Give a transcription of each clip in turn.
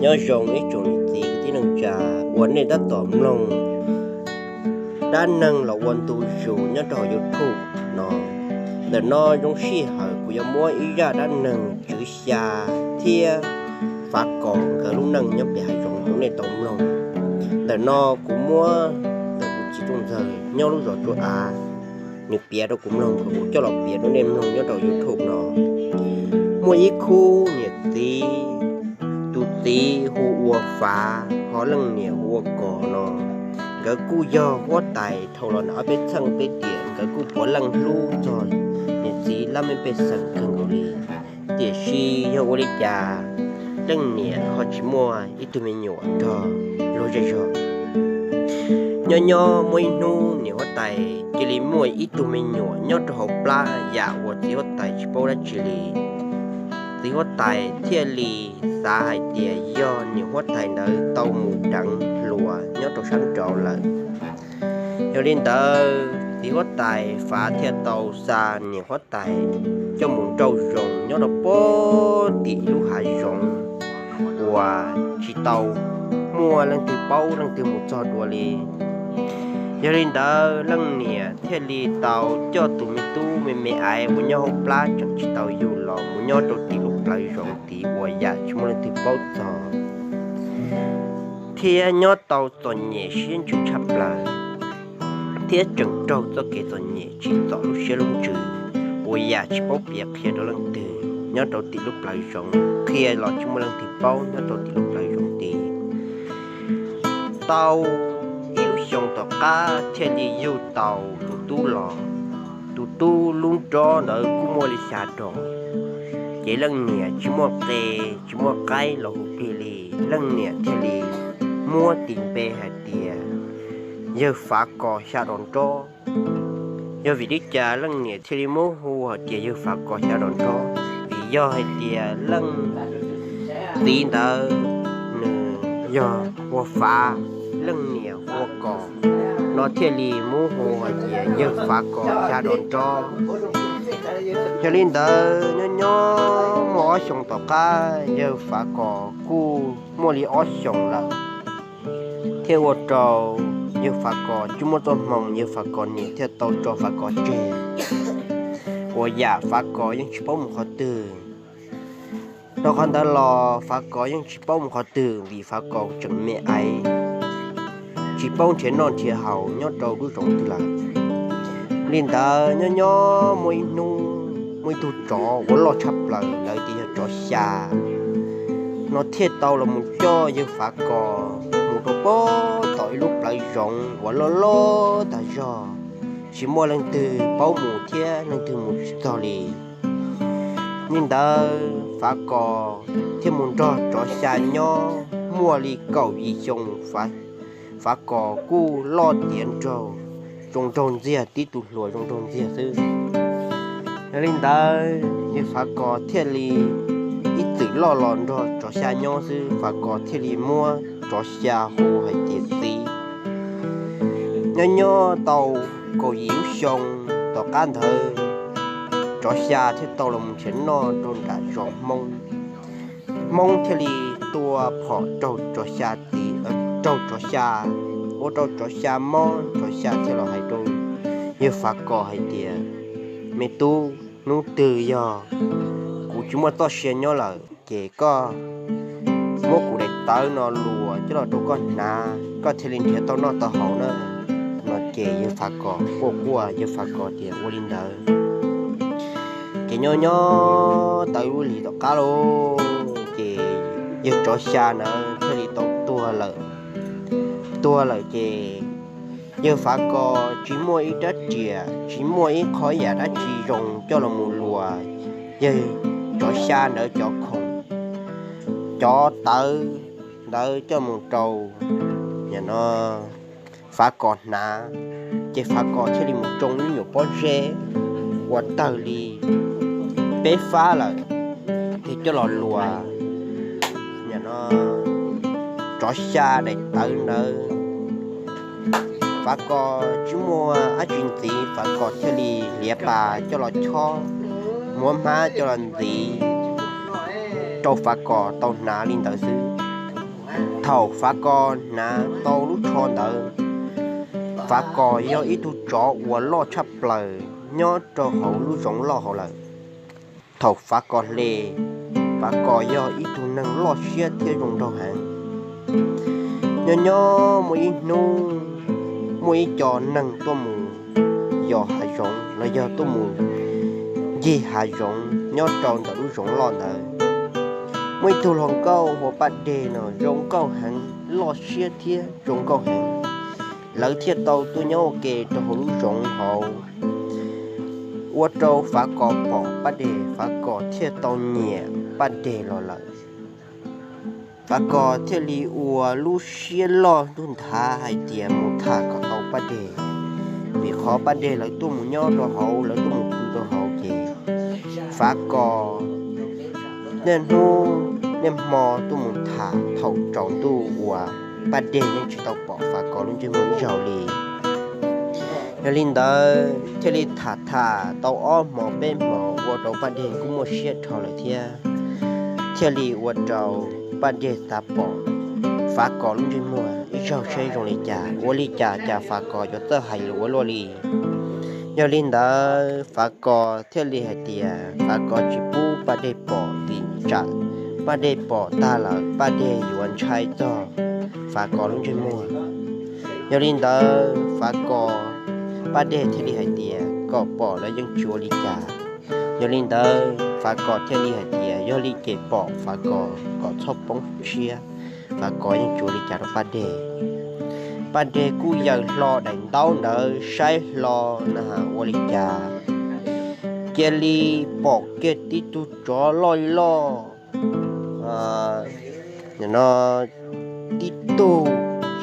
Nyob zoo ib tsoom niam txiv kwv tij neej tsa uas nej tab tom mloog dab neeg los ua ntu zus nyob rau hauv YouTube no. Ntawm no zoo sij hawm kuv yuav muab ib zaj dab neeg Tswv Xya thiab Fav Kos nkawd lub neej nyob pem hav zoov rau nej tau mloog. Ntawm no kuv muab ntawm kuv txiv Tooj Ntxawg nyob lub zos Tsuas Av, nws piav rau kuv mloog, kuv coj los piav rau nej mloog nyob rau YouTube no. Muaj ib khub niam txiv, tus txiv hu ua Fav, ho leej niam hu ua Kos no. Nkawd kuj yog huab tais dhau los ntawm ob peb txheej peb tiam, nkawd kuj puav leej hlub txog niam txiv laj mej pej xeem kawg nkaus li. Tiam sis yog ua li cas leej niam ho tsis muaj ib tug me nyuam nrog luag zej zog. Nyob nyob muaj ib hnub niam huab tais cia li muaj ib tug me nyuam nyob rau hauv plab yam uas txiv huab tais tsis paub dab tsi li. Txiv huab tais thiaj li xav hais tias yog niam huab tais ntawd tau mus deev hluas nyob rau sab nraud lawm. Yog li ntawd txiv huab tais Fav thiaj tau xa niam huab tais coj mus nrauj zoov nyob rau pem tim lub hav zoov uas tsis tau muaj leej twg paub leej twg mus txog dua li. Yog li ntawd leej niam thiaj li tau coj tus me tub me me aiv uas nyob hauv plab tseem tsis tau yug los mus nyob rau tim lub plawv zoov tid uas yam tsis muaj leej twg paub txog, thiab nyob tau txom nyem siab ntsws tshaj plaws, thiab tseem raug txoj kev txom nyem tsim txom lub siab lub ntsws uas yam tsis paub piav qhia rau leej twg nyob rau tim lub plawv zoov, qhia los tsis muaj leej twg paub nyob rau tim lub plawv zoov tid. Tau ib lub xyoos tom qab thiaj li yug tau tus tub los. Tus tub lub nrob ntawd kuj muaj li xya dos, ces leej niam tsis muaj qe tsis muaj qaib los hu plig li, leej niam thiaj li muab tis npe hais tias Yawg Fav Kos xya dos nrob. Yog vim li cas leej niam thiaj li muab hu hais tias Yawg Fav Kos xya dos nrob? Vim yog hais tias leej txiv ntawd nws yog hu ua Fav, leej niam hu ua Kos, no thiaj li muab hu hais tias Yawg Fav Kos xya dos nrob. Yog li ntawd nyob nyob muaj ob xyoos tom qab Yawg Fav Kos kuj muaj li ob xyoos lawm, thiaj ua rau Yawg Fav Kos tsis muaj txoj hmoo, Yawg Fav Kos niam thiaj tau tso Fav Kos tseg, uas yam Fav Kos yeej tsis paub mus qhov twg. Rau qhov ntawd los Fav Kos yeej tsis paub mus qhov twg vim Fav Kos tseem me aiv, tsis paub nrhiav noj nrhiav haus nyob rau lub zoov twg lawm. Li ntawd nyob nyob muaj ib hnub muaj ib tug tsov uas loj tshaj plaws lawv tias yog tsov xya no thiaj tau los mus coj Yawg Fav Kos mus rau pem tom ib lub plawv zoov uas loj loj tag zog, tsis muaj leej twg paub mus thiab leej twg mus tsis txog li. Li ntawd Fav Kos thiaj mus nrog tsov xya nyob muaj li kaum yim xyoo, Fav Kos kuj loj tiav nraug, zoo nraug ntxiag, tib tug hluas zoo nraug ntxiag xwb. Yog li ntawd Yawg Fav Kos thiaj li ib txwm loj los nrog tsov xya nyob xwb, Fav Kos thiaj li muab tsov xya hu hais tias txiv. Nyob nyob tau kaum yim lub xyoo tom qab ntawd, tsov xya thiaj tau los mus nrhiav noj rau nram zos Hmoob. Hmoob thiaj li tua phom raug tsov xya tid, raug tsov xya, ua rau tsov xya mob, tsov xya thiaj los hais rau Yawg Fav Kos hais tias, me tub, hnub twg yog kuv tsis muaj txoj sia nyob lawm ces koj muab kuv daim tawv no luas coj los rau koj hnav, koj thiaj li nrhiav tau noj tau haus na. No ces Yawg Fav Kos quaj quaj, Yawg Fav Kos tias ua li ntawd. Ces nyob nyob tau ib lub hlis tom qab lauj, ces yawg tsov xya ntawd thiaj li tau tuag lawm. Tuag lawm ces Yawg Fav Kos tsis muaj ib rab riam, tsis muaj ib qho yam dab tsi zoo coj los mus luas yawg tsov xya ntawd cov khoom, cov tawv ntawd coj mus rau, no, Fav Kos hnav. Ces Fav Kos thiaj li mus tsoo lub nyuam pob zeb uas tawg li peb fab lawm, ces coj los luas, no, tsov xya daim tawv ntawd. Fav Kos tsis muaj dab tsi ntxiv, Fav Kos thiaj li hliav pas coj los chob, muab hmab coj los ntxiv rau Fav Kos tau hnav li ntawd xwb. Thaum Fav Kos hnav tau lub tsho ntawd, Fav Kos yog ib tug tsov uas loj tshaj plaws nyob rau hauv lub zoov loj hauv lawm. Thaum Fav Kos hle, Fav Kos yog ib tug neeg loj siab thiab zoo nraug heev. Nyob nyob muaj ib hnub, muaj ib co neeg tuaj mus yos hav zoov los yog tuaj mus ncig hav zoov nyob rau ntawm lub zoov loj ntawd. Muaj ib tug hluas nkauj hu ua Paj Dej no zoo nkauj heev, loj siab thiab zoo nkauj heev. Lawv thiaj tau tuaj nyob ua ke rau hauv lub zoov hauv, ua rau Fav Kos pom Paj Dej, Fav Kos thiaj tau nyiam Paj Dej los lawm. Fav Kos thiaj li ua lub siab loj ntuj nthav hais tias mus tham kom tau Paj Dej, vim qhov Paj Dej lawv tuaj mus nyob rau hauv, lawv tuaj mus pw rau hauv ces Fav Kos niaj hnub niaj hmo tuaj mus tham thaum tsaus ntuj uas Paj Dej yeej tsis tau pom Fav Kos lub ntsej muag ib zaug li. Yog li ntawd thiaj li tham tham tau ob hmo peb hmo ua rau Paj Dej kuj muaj siab dhau lawm thiab, thiaj li ua rau Paj Dej xav pom Fav Kos lub ntsej muag ib zaug saib zoo li cas, ua li cas cas Fav Kos yuav txawj hais lus ua luaj li. Yog li ntawd Fav Kos thiaj li hais tias Fav Kos tsis pub Paj Dej pom vim tsam Paj Dej pom tag lawm Paj Dej yuav ntshai txog Fav Kos lub ntsej muag. Yog li ntawd Fav Kos, Paj Dej thiaj li hais tias kom pom los yeej tsis ua li cas. Yog li ntawd Fav Kos thiaj li hais tias yog li ces pom Fav Kos kom txhob poob siab, Fav Kos yeej tsis ua li cas rau Paj Dej. Paj Dej kuj yaws hlo daim ntaub ntawd saib hlo na ua li cas, cia li pom kiag tib tug tsov loj loj no tib tug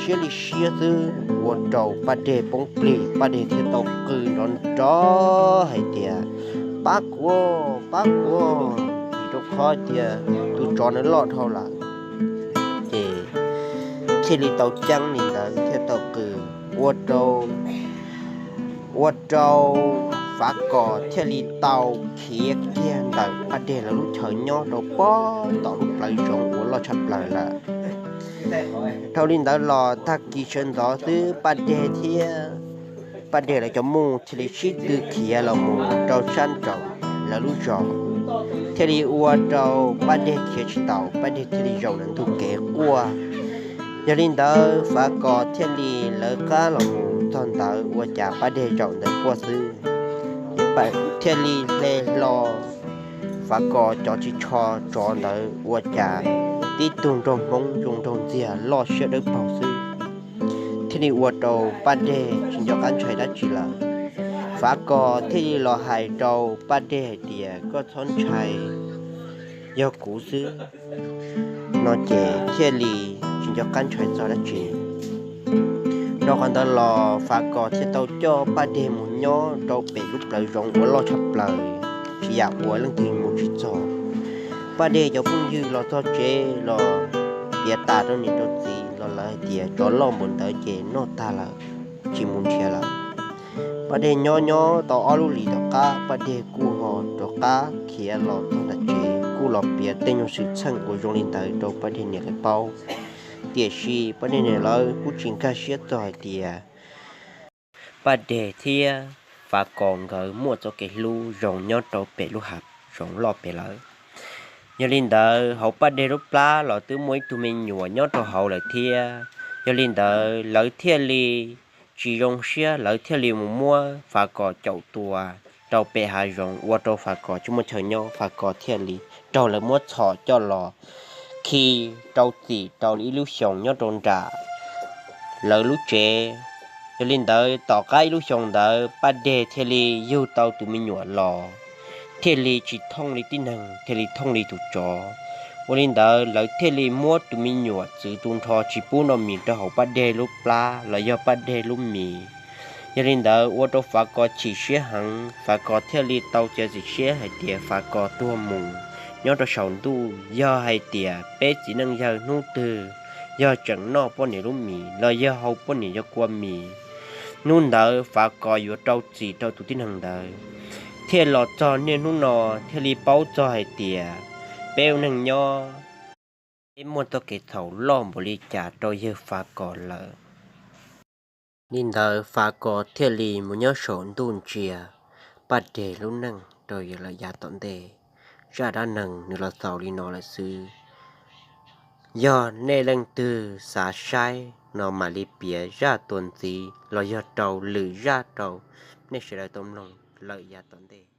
siab li siab xwb ua rau Paj Dej poob plig, Paj Dej thiaj tau qw nrov nrov hais tias, Pab kuv, pab kuv, vim rau qhov tias tus tsov nws loj dhau lawm. Ces thiaj li tau ceeb li ntawd thiaj tau qw ua rau, ua rau Fav Kos thiaj li tau khiav kiag ntawm Paj Dej lawv lub chaw nyob rau pem tom lub plawv zoov uas loj tshaj plaws lawm. Dhau li ntawd los tag kis sawv ntxov xwb Paj Dej thiab Paj Dej lawv cov muj thiaj li sib tw khiav los mus rau sab nraum lawv lub zos, thiaj li ua rau Paj Dej khiav tsis taus, Paj Dej thiaj li zaum ntawm ntug kev quaj. Yog li ntawd Fav Kos thiaj li lawv qab los mus txog ntawd ua cas Paj Dej zaum ntawd quaj xwb, thiaj li hle hlo Fav Kos cov ris tsho tsov ntawd ua cas tib tug nraug Hmoob zoo nraug ntxiag loj siab dawb paug xwb, thiaj li ua rau Paj Dej tsis nco qab ntshai dab tsi lawm. Fav Kos thiaj li los hais rau Paj Dej hais tias, Koj txhob ntshai, yog kuv xwb no ces thiaj li tsis nco qab ntshai txog dab tsi. Rau qhov ntawd los Fav Kos thiaj tau coj Paj Dej mus nyob rau pem lub plawv zoov uas loj tshaj plaws, tsis yam uas leej twg mus tsis txog. Paj Dej cov phooj ywg los txog tsev los piav tas rau niam rau txiv los lawv hais tias, Tsov loj npaum ntawd ces noj tag lawm, tsis mus nrhiav lawm. Paj Dej nyob nyob tau ob lub hlis tom qab, Paj Dej kuj ho rov qab khiav los txog nram tsev, kuj los piav tej nyuag xwm txheej uas zoo li ntawd rau Paj Dej niam lawv paub. Tiam sis Paj Dej niam lawv kuj tsis nkag siab txog hais tias Paj Dej thiab Fav Kos nkawd muaj txoj kev hlub zoo nyob rau pem lub hav zoov loj pem lawm. Yog li ntawd hauv Paj Dej lub plab los twb muaj ib tug me nyuam nyob rau hauv lawm thiab. Yog li ntawd lawv thiaj li tsis zoo siab, lawv thiaj li mus muab Fav Kos caum tua rau pem hav zoov ua rau Fav Kos tsis muaj chaw nyob, Fav Kos thiaj li raug lawv muab txhom coj los khi rau txim rau ib lub xyoos nyob rau nram lawv lub tsev. Yog li ntawd tom qab ib lub xyoos ntawd Paj Dej thiaj li yug tau tus me nyuam los, thiaj li tsis thooj li tib neeg, thiaj li thooj li tus tsov. Ua li ntawd lawv thiaj li muab tus me nyuam txwv tu nrho tsis pub noj mis rau hauv Paj Dej lub plab los yog Paj Dej lub mis. Yog li ntawd ua rau Fav Kos chim siab heev, Fav Kos thiaj li tau txiav txim siab hais tias Fav Kos tuag mus nyob rau saum ntuj, yog hais tias peb txiv neej yawg hnub twg yog tseem noj poj niam lub mis los yog haus poj niam yov kua mis, hnub ntawd Fav Kos yuav rau txim rau tus tib neeg ntawd. Thiaj los txog niaj hnub no thiaj li paub txog hais tias peb ua neeg nyob peb muaj txoj kev txhaum loj npaum li cas rau yawg Fav Kos lawm. Li ntawd Fav Kos thiaj li mus nyob saum ntuj ntsia Paj Deg lub neej rau lawm yav tom ntej. Zaj dab neeg nws los xaus li no lawm xwb. Yog nej leej twg xav saib no mam li piav zaj tua ntxiv los yog rau lwm zaj rau nej sawv daws tau mloog lawm yav tom ntej.